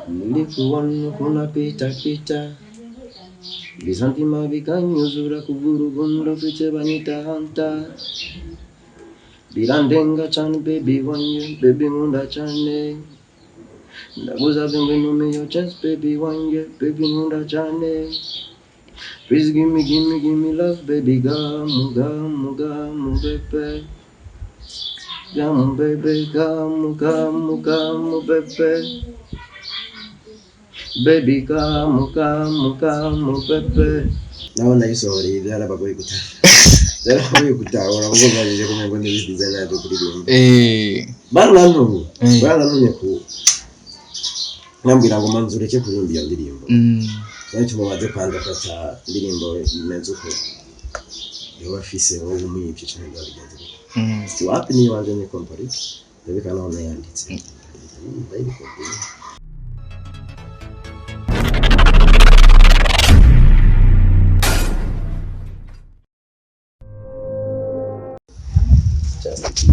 Nilikuona kunapita pita Bizantima bikanyuzura kubw'urukundo mfite banyita hanta. Birandenga cyane baby wanjye, baby nkunda cyane. Ndagusabye ngwino me your chance baby wanjye, baby nkunda cyane. Please give me, give me, give me love baby, gamu gamu gamu baby. Gamu baby, gamu gamu gamu baby. Baby gamu gamu gamu baby. Naho nayisohoreye byarabagoye gutaha. Byarabagoye gutahura kuko mbajije kumenya ngo ndabizi design yaje kuririmba. Baranantumye. Baranantumye ku nkambwira ngo manze ureke kuririmba iyo ndirimbo. Nayo tumubaze kwanza afata indirimbo imeze uko. Yoba afise wowe umwivye canke babigenze gute. Si wapi ni wanje ni kompari. Ndabika naho nayanditse. Ndayirikodiye.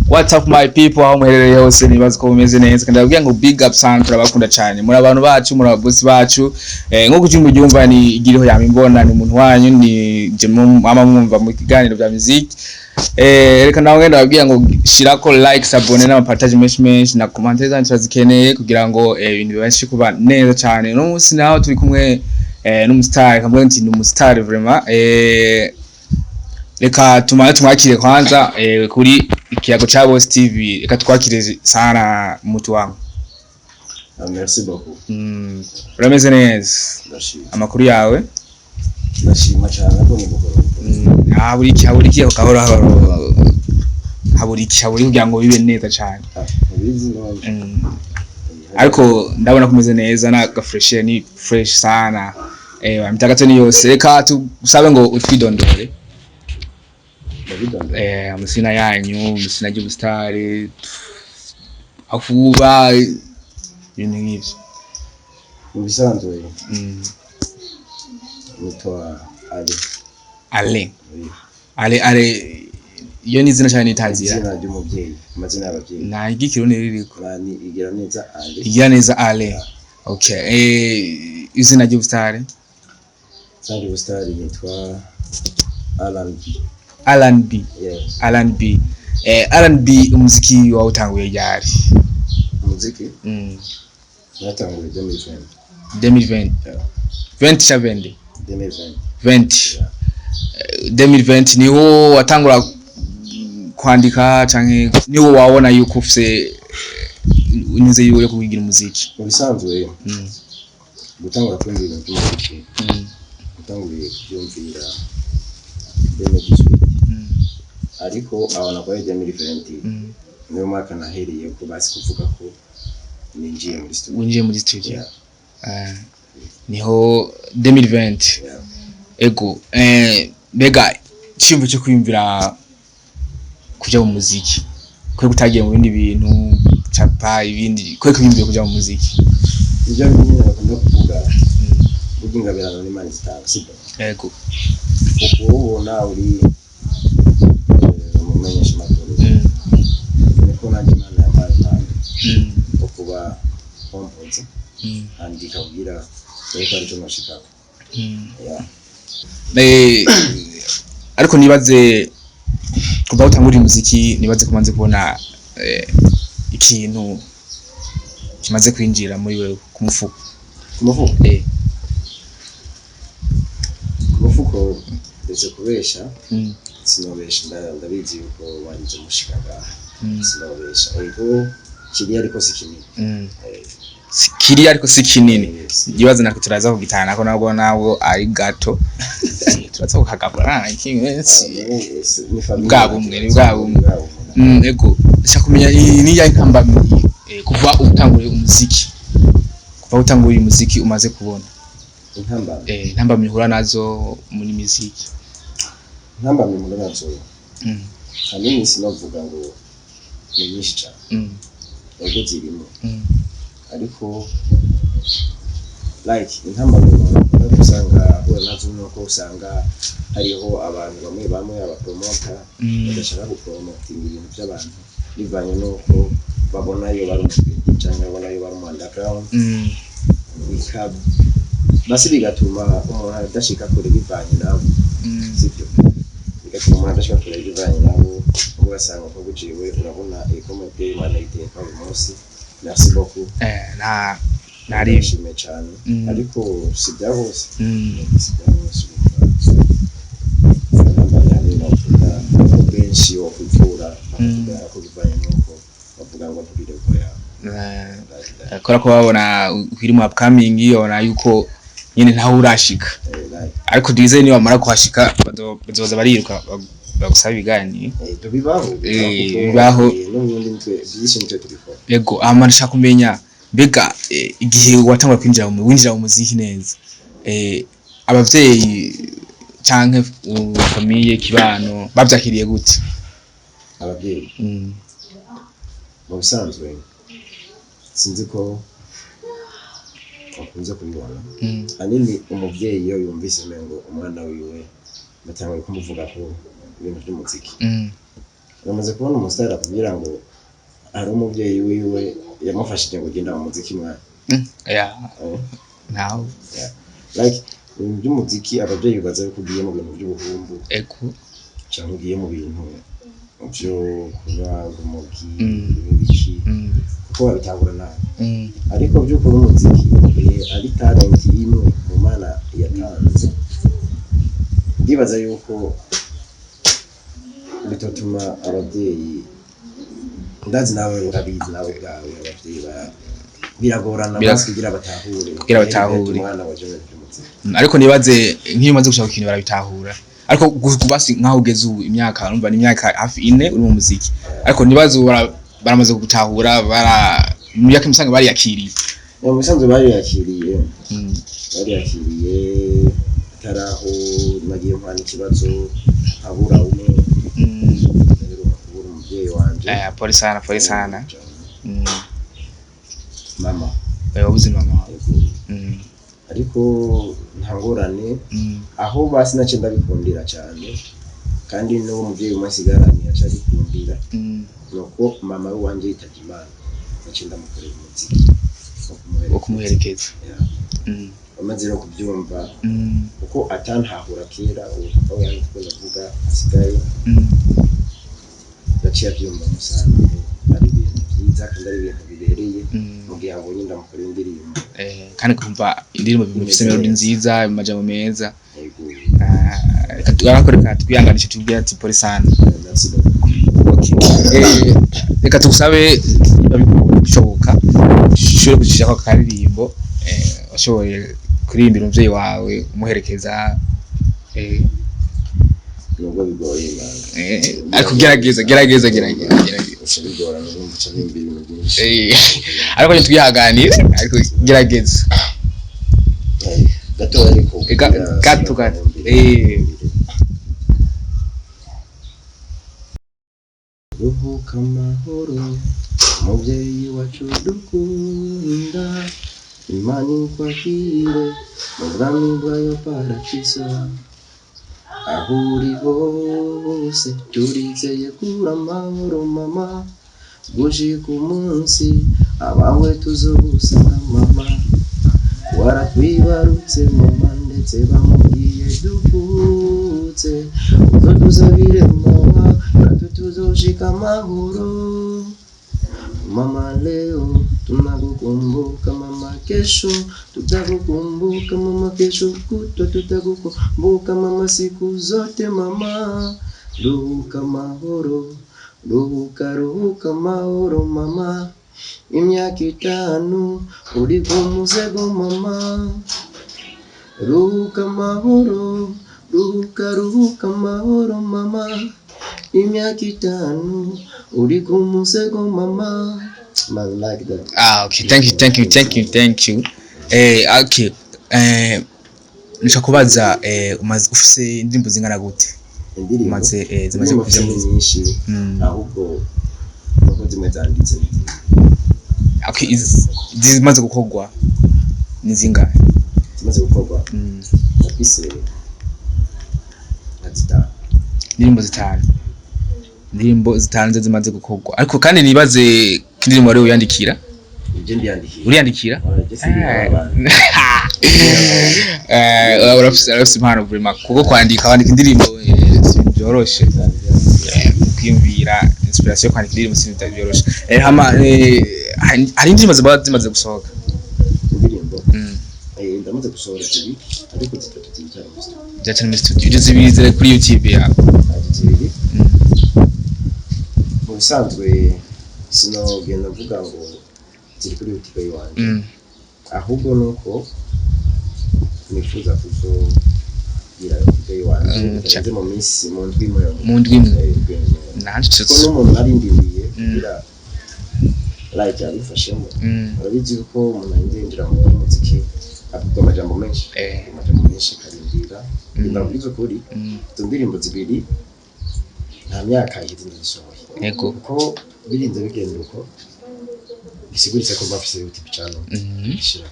What's up my people, aho muherereye hose nibaza ko mumeze neza, kandi ndababwira ngo big up sana, turabakunda cyane, muri abantu bacu, muri ababosi bacu. Nkuko ujya ubyumva ni igiriho yama imbona, ni umuntu wanyu, ni je mama mwumva mu kiganiro bya music. Reka nawe ndababwira ngo shirako like, s'abonner n'ama partage menshi menshi na commentaire zanyu turazikeneye kugira ngo ibintu bibashe kuba neza cyane. Uno munsi naho turi kumwe n'umustar, kamwe nti ni umustar vraiment. Reka tumare tumwakire kwanza kuri ikiyago cha Boss TV. Reka twakire sana mutu wangu. Ah, merci beaucoup. Urameze neza? Ndashima. Amakuru yawe? Ndashima cyane ko ni buhoro. Habura iki, habura iki, gahoro gahoro, habura iki, habura iki kugira ngo bibe neza cyane? Ah, ubizi none. Ariko ndabona ko umeze neza na fresh, ni fresh sana. Mitagato ni yose. Reka tusabe ngo utwidondore. Ndabidondora. Amazina yanyu, amazina y'ubustari, akuba ibintu nk'ivyo. Mu bisanzwe nitwa Ali. Ale. Ale, Ale iyo ni izina cyane nitazira. Izina ry'umubyeyi, amazina y'ababyeyi. Nta igikirundi ririko. Ni igira neza Ali. Igira neza Ale. Okay. Izina ry'ubustari? Izina ry'ubustari nitwa Alan B. Alan B. Yes. Alan B. Alan B, umuziki wawutanguye ryari? Umuziki natanguye 2020. 2020. Yeah. 20 cha 20. 2020. 20. Yeah. 2020 niho watangura kwandika canke niho wabona yuko ufise unyuze yiwe yo kugira umuziki? Mu bisanzwe gutangura kumva ibintu by'umuziki natanguye kubyumvira 2018. Ariko aho nakoye 2020 niyo mwaka nahereye ko basi kuvuga ko ninjiye muri studio. Winjiye muri studio. Yeah. Niho 2020. Yeah. Ego, mbega iciyumvo cyo kwiyumvira kuja mu muziki, kwe kutagiye mu bindi bintu capa ibindi, kwe kwiyumvira kuja mu muziki? Ibyo nyine bakunda kuvuga, burya ingabirano n'Imana zitanga, sibyo? Ego. Kuko ubona uri umumenyeshamakuru, niko nanjye Imana yampaye impano yo kuba kompoza, andika kugira ariko aricyo nashikako. Yeah. Ariko nibaze kuva utangura umuziki, nibaze kumanze kubona ikintu kimaze kwinjira muri wewe ku mufuko. Ku mufuko? Ku mufuko ndetse kubesha, sinobesha, ndabizi yuko wanze mushikaga. Sinobesha, ego kiri ariko si kinini. Si kiri ariko si kinini. Ibaze natwe turaza kugitana ko nabwo nabwo ari gato, turaza kukagabura kimwe Ni famille. Bwa bumwe, ni bwa bumwe. Bwa bumwe. Ego, ndashaka kumenya iyi ni ya intambamyi kuva utanguriye umuziki, kuva utanguriye umuziki umaze kubona. Intambamyi. Intambamyi uhura nazo muri muziki. Intambamyi muri nazo hanini sinovuga ngo ni nyinshi cyane. Ego zirimo. Ariko like intambamyi umuntu usanga ahura nazo nuko usanga hariho abantu bamwe bamwe abapromota badashaka gupromotinga ibintu by'abantu bivanye n'uko babona yo bari umupeti cyangwa babona yo bari umu underground. basi bigatuma umuntu adashika kure bivanye nabo. Sibyo, bigatuma umuntu adashika kure bivanye nabo. Ugasanga nko guciwe, urabona ikomete Imana iteka uyu munsi, merci beaucoup. Nta ntari. Ndashimiye cyane. Ariko si bya bose. Si bya bose. Urumva navuga ko benshi wo kwitura bakatubwira ko bivanye n'uko bavuga ngo ntibirego yawe. Kubera ko babona uri mu upcoming, babona yuko nyine ntawe urashika. Ariko twizeye niba bamara kuhashika bazoza bariruka bagusaba ibiganiro. Bibaho. Bibaho. N'ubundi nitwe byinshi, nitwe tubikora. Yego, hama ndashaka kumenya mbega igihe watangura kwinjira mu winjira mu muziki neza, abavyeyi canke famille, kibano bavyakiriye gute? Ababyeyi? Mu bisanzwe sinzi ko bakunze kubibona. Ahanini umubyeyi iyo yumvise umengo umwana wiwe batanguye kumuvuga ko ibintu by'umuziki, bamaze kubona umusitari akubwira ngo hari umubyeyi wiwe yamufashije ngo ugenda mu muziki mwana. Nawe. Like ibintu by'umuziki, ababyeyi baza yuko ugiye mu bintu by'ubuhumbu cyangwa ugiye mu bintu byo kuba urumogi, ibiki, kuko babitahura nabi. Ariko by'ukuri umuziki ari talent imwe mu Mana yatanze. Ndibaza yuko bitotuma ababyeyi, ndazi nawe urabizi, nawe ubwawe ababyeyi biragorana basi kugira batahure. Kugira batahure. Umwana waje mu by'umuziki. Ariko nibaze nk'iyo umaze gushaka ikintu barabitahura, ariko basi nkaho ugeze ubu, imyaka urumva ni imyaka hafi 4 uri mu muziki, ariko nibaze ubu baramaze kugutahura, bara mu myaka imusanga bariyakiriye. Mu bisanzwe bariyakiriye. Bariyakiriye atari aho nagiye mpana ikibazo nkabura umwe. Ndaheruka kubura umubyeyi wanje. Pole sana, pole sana. Mama. Wabuze mama wawe? Yego. Ariko nta ngorane. Aho basi nace ndabikundira cyane, kandi n'uwo mubyeyi umwe asigaranye yaca abikundira, nuko mama we wanje yitabye Imana, nace ndamukorera umuziki wo kumuherekeza. Wo kumuherekeza. Yeah. Bamaze rero kubyumva, kuko atantahura kera, ubu papa we yanze ko ndavuga asigaye, yaciye abyumva musana ko ari ibintu byiza kandi ari ibintu bibereye mu gihe abonye ndamukorera indirimbo. Kandi kumva indirimbo bifise melody nziza, amajambo meza. Yego. Ah, reka reka twihanganishe, tubwire ati pole sana. Merci beaucoup. Okay. Reka tugusabe niba bishoboka ushobore kujishako akaririmbo washoboye kuririmbira umuvyeyi wawe umuherekeza. Nubwo bigoye ibanga. Ariko gerageza, gerageza, gerageza, gerageza. Uca bigorana, urumva uca bimba ibintu byinshi. Ariko nyine twihanganire, ariko gerageza. Gato ariko. Gato gato. Ruhuka amahoro mubyeyi wacu dukunda, Imana ikwakire mu bwami bwayo paradiso. Aho uri hose turizeye kura amahoro mama, gushika umunsi abawe tuzogusanga mama. Waratwibarutse mama, ndetse bamubwiye dupfutse, uzodusabire mama, natwe tuzoshika amahoro. Mama, leo tunakukumbuka mama, kesho tutakukumbuka mama, kesho kutwa tutakukumbuka mama, siku zote mama. Ruhuka amahoro, ruhuka, ruhuka amahoro mama, imyaka 5 uri ku musego mama. Ruhuka amahoro, ruhuka, ruhuka amahoro mama, imyaka 5 uri ku musego mama. Man, like that. Ah, okay, thank you, thank you, thank you, thank you. Okay, nshaka kubaza, umaze ufise indirimbo zingana gute? Indirimbo? Umaze zimaze Indirimbo kuja mfise ni muri nyinshi. Ahubwo nuko zimwe zanditse. Okay, zimaze gukorwa ni zingahe? Zimaze gukorwa? Ndafise nka 5. Indirimbo 5, indirimbo 5 zo zimaze gukorwa, ariko kandi nibaze ko indirimbo wari wiyandikira. Ibyo ndiyandikira. Uriyandikira? Oya, je sindikira abantu. Urafise impano vraiment, kuko kwandika, wandika indirimbo si ibintu byoroshe. Kwiyumvira inspiration yo kwandika indirimbo si ibintu byoroshe. Hama hari indirimbo ziba zimaze gusohoka? Indirimbo? Ndamaze gusohora zibiri, ariko zitatu ziracyari muri studio. Ziracyari muri studio. Izo zibiri ziri kuri YouTube yawe? Izo zibiri, mu bisanzwe sinogenda mvuga ngo ziri kuri YouTube yiwanje, ahubwo nuko nifuza kuzogira YouTube yiwanje bitarenze mu minsi, mu ndwi imwe. Mu ndwi imwe? Indwi imwe. Nanje Kuko n'umuntu narindiriye kugira like yabifashemo. Urabizi yuko umuntu arinze yinjira mu muziki avuga amajambo menshi, amajambo menshi, akarindira. Ndabwiza ukuri, izo ndirimbo zibiri nta myaka iheze ndazisohoye, kuko birinze bigenda uko bisiguritse ko mba mfise YouTube channel ishira.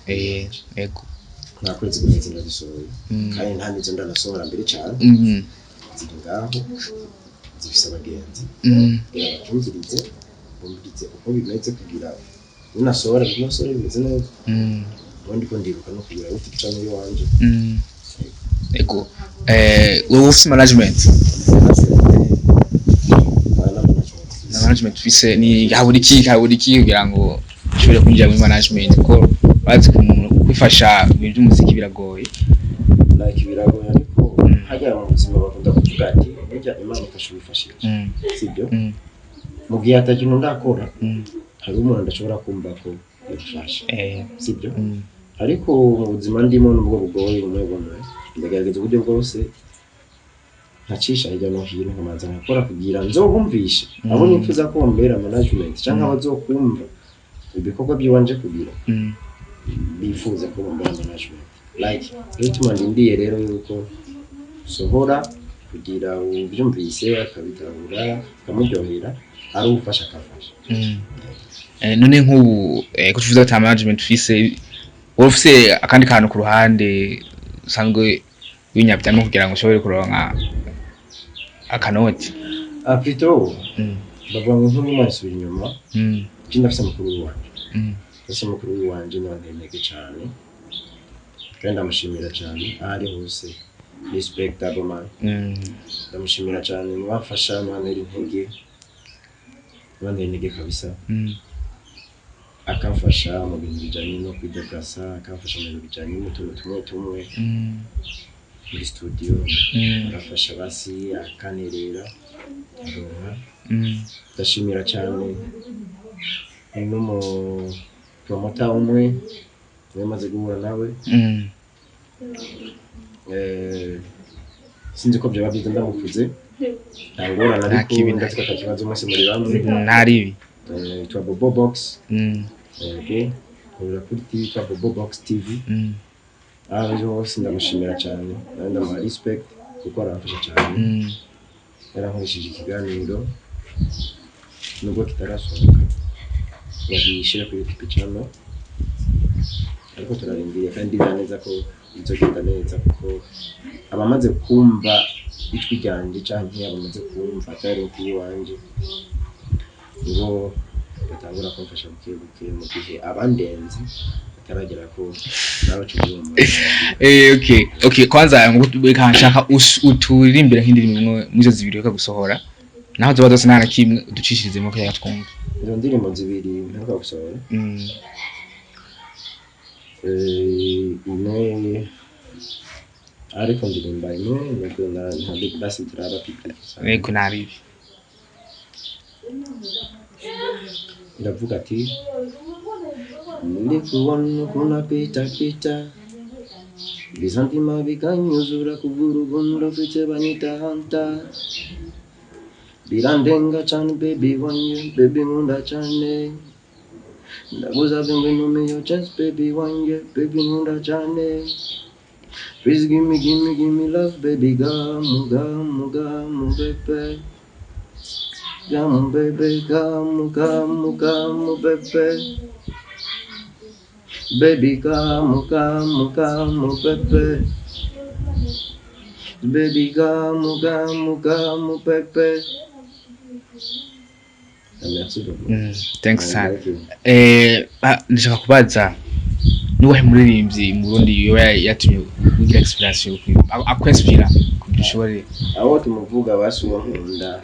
Ego. Nta kwezi guheze ndazisohoye, kandi nta nizo ndanasohora mbere cyane. Ziri ngaho, zifise abagenzi kugira batumvirize, bumvirize uko bimeze, kugira ninasohora binasohora bimeze neza. Ubundi ko ndibuka no kugira YouTube channel iwanje. Ego. Wowe ufise management? Na management. Na management ufise? Ni habura iki kugira ngo ushobore kwinjira muri management? Ko bazi ko umuntu kwifasha mu bintu by'umuziki biragoye. Like, biragoye, ariko hajya mu buzima bakunda kuvuga ati burya Imana ifasha uwifashije, sibyo? Mu gihe atakintu ndakora, hari umuntu ndashobora kumva ko yamfasha, sibyo? Ariko mu buzima ndimo, nubwo bugoye bumwe bumwe, ndagerageza uburyo bwose nkacisha hirya no hino, nkamanza nkakora kugira nzobumvishe abo nifuza ko mbera management cyangwa abazokumva ibikorwa by'iwanje kugira bifuza ko mbera management. Like, niyo ituma ndindiye rero yuko sohora kugira ubyumvise akabitahura, akamuryohera, ari ufasha akafasha. None nk'ubu ko tuvuze ata management ufise, wowe ufise akandi kantu ku ruhande usanzwe winyavyamwo kugira ngo ushobore kuronka akanoti? Ah, plutôt bavuga ngo nk'umwe isubira inyuma. Je ndafise mukuru wanje. Ndafise mukuru wanje, niwe antera intege cane, kandi ndamushimira cane aho ari hose. Respectable man. Ndamushimira cane, mubafasha, mubantera intege, mubantera intege kabisa. Akamfasha mu bintu bijanye no kwideplasa, akamfasha mu bintu bijanye n'utuntu tumwe tumwe muri studio, agafasha basi akanerera aronka. Ndashimira cyane n'umu promoter umwe niwe maze guhura nawe. Sinzi ko byaba byiza ndamukuze, nta ngorane, Nta ariko kibi, nta ndazi ko atakibazo, mwese muri bamwe. Ntaribi. Yitwa Bobo Box. Okay, korera kuri TV yitwa Bobo Box TV. Aho ari hose ndamushimira cyane, nawe ndamuha respect kuko aramfasha cyane. Yarankoresheje ikiganiro nubwo kitarasohoka, bagishyira kuri YouTube channel, ariko turarindiriye kandi ndizera neza ko bizogenda neza, kuko abamaze kumva ijwi ryanjye canke abamaze kumva talent yiwanje nibo batangura kumfasha buke buke, mu gihe abandenze bataragera ko nawe uca. Okay, kwanza reka nshaka uturirimbire nk'indirimbo imwe muri izo zibiri reka gusohora, naho zoba zose nta na kimwe, uducishirizemo kugira ngo twumve. Izo ndirimbo zibiri mperuka gusohora, imwe ariko ndirimba imwe nubwo nta basi turaba public. Yego, naribi. Iravuga ati: ndikubona ukuntu apita pita bizantima bikanyuzura kubw'urukundo mfite, banyita hanta, birandenga cyane baby wanje, baby nkunda cyane, ndagusabye ngwino your chance baby wanje, baby nkunda cyane. Please give me, give me, give me love, baby. Gamu gamu gamu baby, gamu baby, gamu gamu gamu baby, baby gamu gamu gamu baby, baby gamu gamu gamu baby. Merci beaucoup. Thanks sana. Thank you. Ndashaka kubaza, niwahe muririmbyi mu Burundi yoba yatumye ugira inspiration yo kuririmba, akwinspira kugira ushobore? Aho tumuvuga basi uwo nkunda.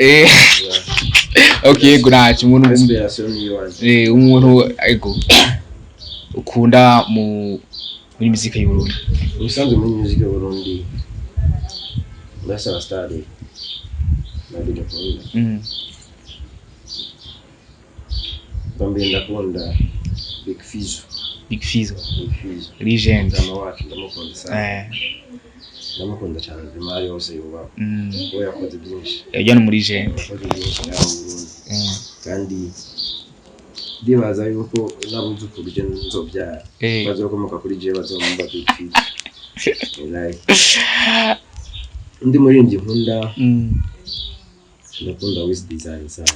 Okay, yego, ntacyo, umuntu Inspiration ni iwanje. Umuntu ego ukunda muri muzika y'u Burundi. Ubusanzwe muri music y'u Burundi ndasaba star nabyo ndakunda. Bwa mbere ndakunda Big Fizzo. Big Fizzo. Big Fizzo. Legend. Mama wacu ndamukunda sana. Ndamukunda cyane imari yose yubahwa. Kuko yakoze byinshi. Yajya no muri legend. Yakoze byinshi ngaha mu Burundi. Kandi ndibaza yuko n'abuzukuru je nzobyara bazokomoka kuri je bazomumva Big Fizzo. Like undi muririmbyi nkunda, ndakunda Wiz Design sana,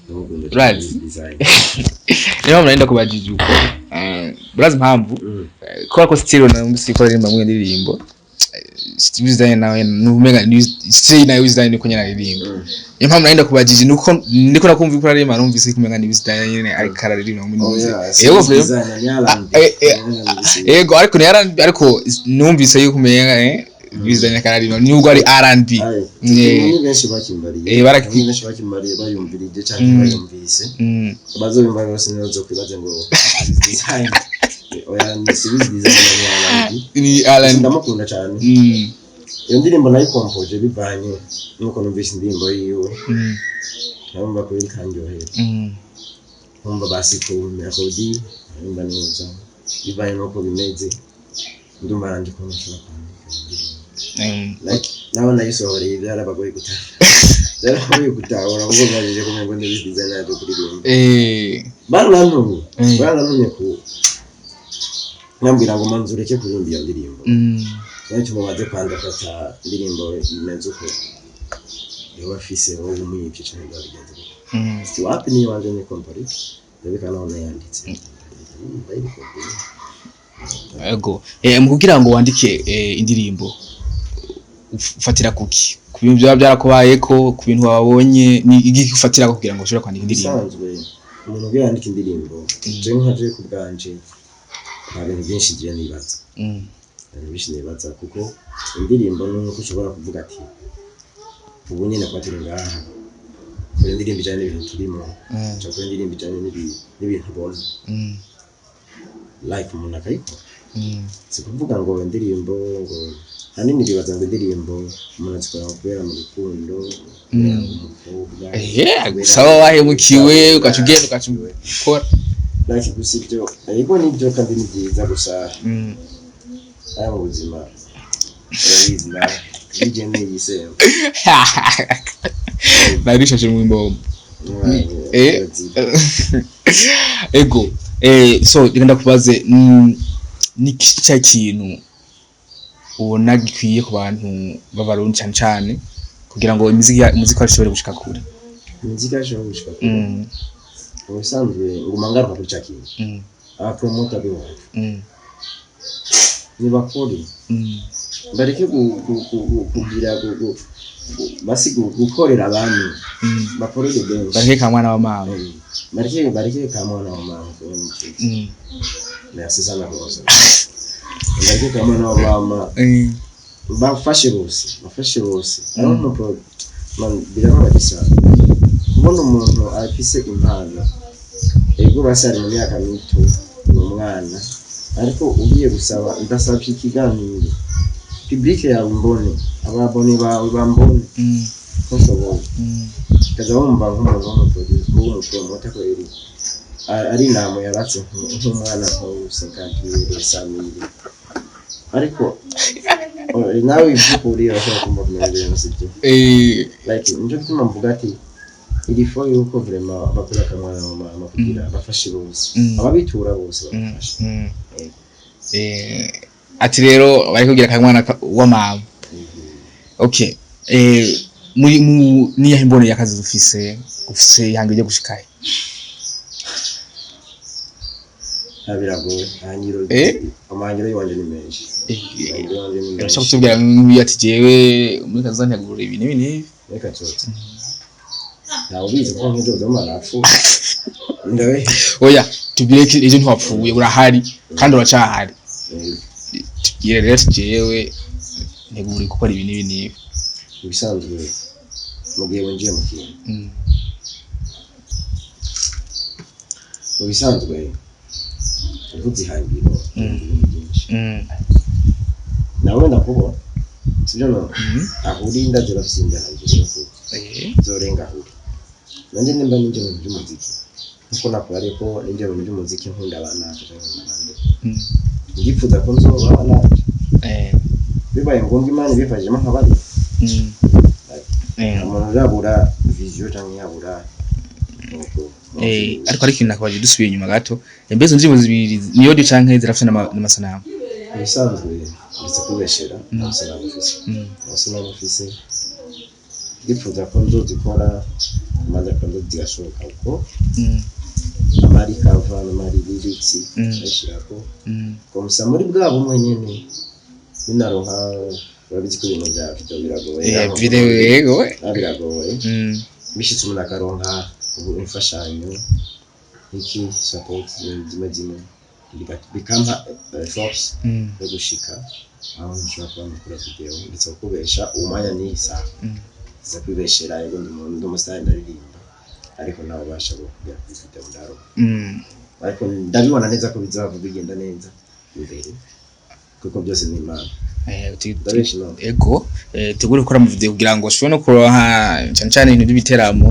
ndamukunda cyane. Right. Wiz Design. Niyo mpamvu nari ndakubajije uko, urazi impamvu? Kubera ko still numvise ko aririmba muri indirimbo, Wiz Design nawe numenga ni still nawe Wiz Design niko nyene aririmba. Niyo mpamvu nari ndakubajije, nuko niko nakumva ko aririmba, numvise ko umenga ni Wiz Design nyene ariko araririmba muri Oh, music. yeah, Yego, Wiz vraiment. Design ni R&B. Eh. Yego, ariko ni R&B, ariko numvise yuko umenga Wiz Design araririmba nubwo ari R&B. Aye. Ni benshi bakimbariye. Ni benshi bakimbariye, bayumvirije cyangwa bayumvise. Bazobimva bose ntibazokwibaze ngo Wiz Design. Oya, ni si Wiz Design, ni R&B. Ni R&B. Ndamukunda cyane. Iyo ndirimbo nayikompoje bivanye nuko numvise indirimbo yiwe. Narumva ko iri kanryohera. Nkumva basi ku melody numva neza bivanye nuko bimeze, ndumva nanjye ko nashobora kwandika indirimbo. Like naho nayisohoreye byarabagoye gutahura kuko mbajije kumenya ngo ndi design yaje kuririmba. Baranantumye. Baranantumye ku nambwira ngo manze ureke kuririmba iyo ndirimbo. Nicyo mumaze kwandika ata indirimbo imeze uko yoba afise wowe umwibye canke byabigenze gute? Si wapi, niyo wanje ni kompari ndabika naho nayanditse ndayirikodeye. Ego, mu kugira ngo wandike indirimbo, ufatira kuki? Ku bintu byaba byarakubayeko, ku bintu wabonye, ni igiki ufatira kugira ngo ushobore kwandika indirimbo? Bisanzwe umuntu ubwo yandika indirimbo, je nka je ku bwanje nta bintu byinshi je nibaza. Nta bintu byinshi nibaza, kuko indirimbo ni uko ushobora kuvuga ati ubu nyene kuba turi ngaha, kora indirimbo ijanye n'ibintu turimo, cyangwa kora indirimbo ijanye n'ibintu ubona. Like umuntu akayikora. Si kuvuga ngo indirimbo, ngo hanini bibaza ngo indirimbo umuntu azikora kubera mu rukundo, kubera umukobwa. Gusa waba wahemukiwe, ugaca ugenda ugaca ukora. Like gusa ibyo ariko nibyo kandi ni byiza gusa. Aya mu buzima urabizi nawe bijye n'iyisemba. Narishashe mu imbombo. Ego, so reka ndakubaze, ni iki cya kintu ubona gikwiye ku bantu b'Abarundi cane cane kugira ngo imiziki wacu ishobore gushika kure? Imiziki yashobora gushika kure, mu bisanzwe nguma ngaruka kuri cya kintu, abapromota b'iwacu nibakore, bareke kugira basi gukorera abami, bakorere benshi. Bareke ka mwana wa mama. Bareke ka mwana wa mama. Merci sana rwose, bareke ka mwana wa mama. Bafashe bose, bafashe bose. Hariho man, birababaje sana kubona umuntu afise impano, ego basi ari mu myaka mito, ni umwana, ariko ugiye gusaba, ndasabye ikiganiro public yawe mbone, ababone bawe bambone ko nshoboye. Ukaza wumva nk'umuntu w'umuproducer w'umupromota ko eri ari inama yaratse nk'umwana nk'ubu 50 mille, 100 mille, ariko nawe iby'ukuri urashobora kumva kumenya ibintu sibyo. Like nico gituma mvuga ati il faut yuko vraiment bakora akamwana wa mama kugira bafashe bose, ababitura bose babafashe. Ati rero bari kugira akamwana wa mama. Okay, muri mu niyahe imbono y'akazi ufise ihangiro ryo gushikahe? Biragoye ahangiro. Amahangiro y'iwanje ni menshi. Amahangiro y'iwanje ni menshi. Urashobora kutubwira nk'iyo ati jewe muri kazoza ntegura ibi n'ibi n'ibi? Reka tuze. Ntawe ubizi ko nk'ejo uzoma napfuye, ndabe. Oya, tubwire ko ejo ntiwapfuye, urahari kandi uracahari. Tubwire rero, jewe ntegura gukora ibi n'ibi n'ibi. Ibisanzwe, mu gihe winjiye mu kintu, mu bisanzwe uvuze ihangiro, ibintu byinshi nawe ndakubona, sibyo? No aho uri ndazi urafise ihangiro yo kuzorenga aho uri. Nanjye nimba ninjye mu bintu by'umuziki, nkuko nakora, ariko ninjye mu bintu by'umuziki nkunda abana canke nkunda abandi, ndifuza ko nzoba nanje, bibaye ngombwa Imana ibifashijemo, nkabari. Umuntu yabura vision canke yabura nuko. Ariko hari ikintu nakabaje dusubiye inyuma gato. Mbese indirimbo zibiri ni audio canke zirafise n'amasanamu? Ibisanzwe, ndetse kubeshera, amasanamu ufise, amasanamu ufise, ndifuza ko nzozikora maze ko zigashoboka uko amari cover n'amari lyrics, ayishirako gusa muri bwa bumwe nyene ninaronka. Urabizi ko ibintu bya video biragoye. Video, yego. Ah, biragoye. Bishitse umuntu akaronka ubu imfashanyo, iki support zimwe zimwe, bikampa force yo gushika aho nshobora kuba nakora video. Ndetse kukubesha, uwo mwanya ni isaha za kwibeshera. Yego, ndi umuntu, ndi umusitari, ndaririmba, ariko nawe ubasha kugera kuri video ndaronka, ariko ndabibona neza ko bizava bigenda neza imbere, kuko byose ni Imana. Ndabesha Imana. Ego, tegure gukora mu video kugira ngo ushobore no kuronka cyane cyane ibintu by'ibiteramo,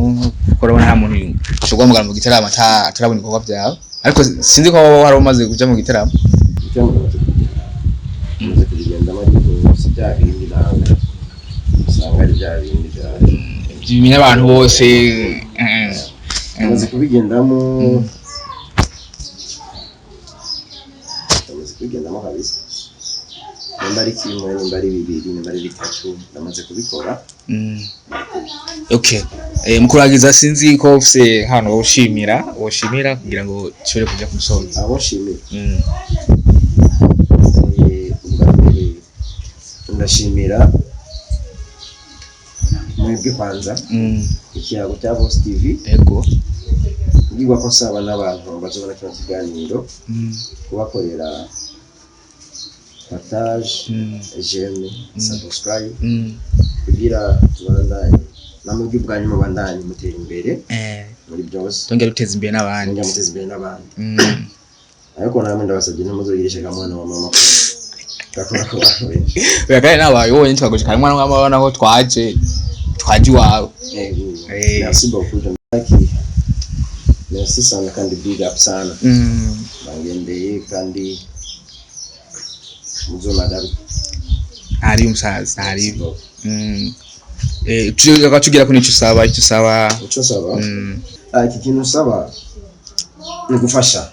kuko urabona nta muntu ushobora guhamagara mu giteramo atarabona ibikorwa byawe. Ariko sinzi ko waba wari umaze kuja mu giteramo. Ibiteramo tumaze kubigendamo, ariko si bya bindi nawe usanga ari bya bindi bya bimenya abantu bose. Tumaze kubigendamo, tumaze kubigendamo kabisa. Nimba ari kimwe, nimba ari bibiri, nimba ari bitatu, ndamaze kubikora. Okay, mu kurangiza, sinzi ko ufise hano woshimira kugira ngo ushobore kuja ku musozo. Abo nshimira, ubwa mbere ndashimira mwebwe kwanza, ikiyago cya Boss TV. Mbwirwa ko nsaba n'abantu bazobona kino kiganiro kubakorera partage, j'aime, subscribe, kugira tubandanye namwe ubwanyu, mubandanye mutera imbere muri byose. Tongera duteza imbere n'abandi. Mwongera muteza imbere n'abandi. Ariko namwe ndabasabye, ntimuzogirishe ka mwana wa mama ko gakora ku bantu benshi. Oya, kandi nabaye wonyine twagushika mwana wa mama naho twaje iwawe. Yego. Merci beaucoup, Jackie. Merci sana kandi big up sana. Bangendeye kandi muzonagaruka. Ntari umusaza, ntari. Tugira ko nico usaba, icyo usaba. Icyo nsaba, iki kintu usaba ni gufasha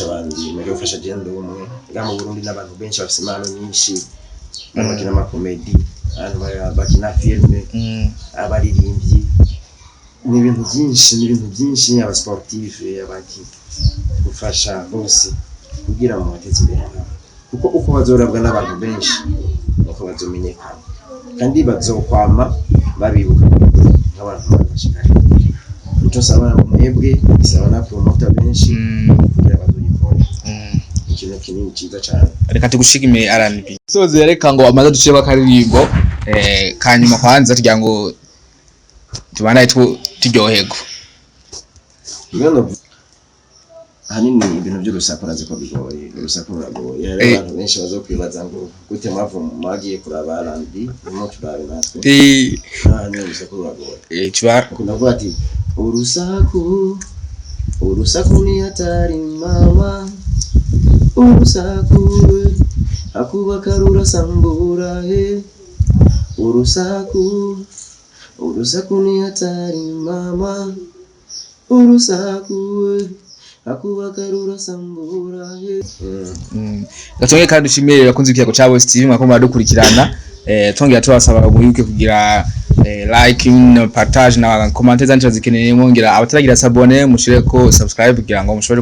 abandi, ni gufasha genda ubumwe ngaha mu Burundi n'abantu benshi bafite impano nyinshi, abantu bakina amakomedi, abantu bakina filme, abaririmbyi, ni ibintu byinshi, ni ibintu byinshi, aba sportif, abaki, gufasha bose kugira ngo bateze imbere nabo, kuko uko bazorabwa n'abantu benshi nuko bazomenyekana kandi bazokwama babibuka nk'abantu bashikari. Nico nsaba mwebwe, isaba na promoter benshi kugira bazoyikore, ikintu kinini cyiza cyane. Reka tugushimire R&B. Soze, reka ngo amaze duciye bakaririmbo kanyuma kwanza tugira ngo tubanaye turyoherwa. Bino ahanini ibintu by'urusaku urazi ko bigoye, urusaku ruragoye. Hari abantu benshi bazokwibaza ngo gute mwavu mwagiye kuraba R&B, nimwo turabe natwe. Ahanini urusaku ruragoye. Tuba Ukunda kuvuga ati urusaku, urusaku ni hatari mama, urusaku akubaka rurasambura, he urusaku, urusaku ni hatari mama, urusaku akubaka rurasambura, he. Gatongeye kandi dushimire abakunzi b'ikiyago ca Boss TV mwako muradukurikirana. Twongera tubasaba muhibuke kugira like na partage na commentaire zanyu, turazikeneye. Mwongera abataragira s'abonner mushireko subscribe kugira ngo mushobore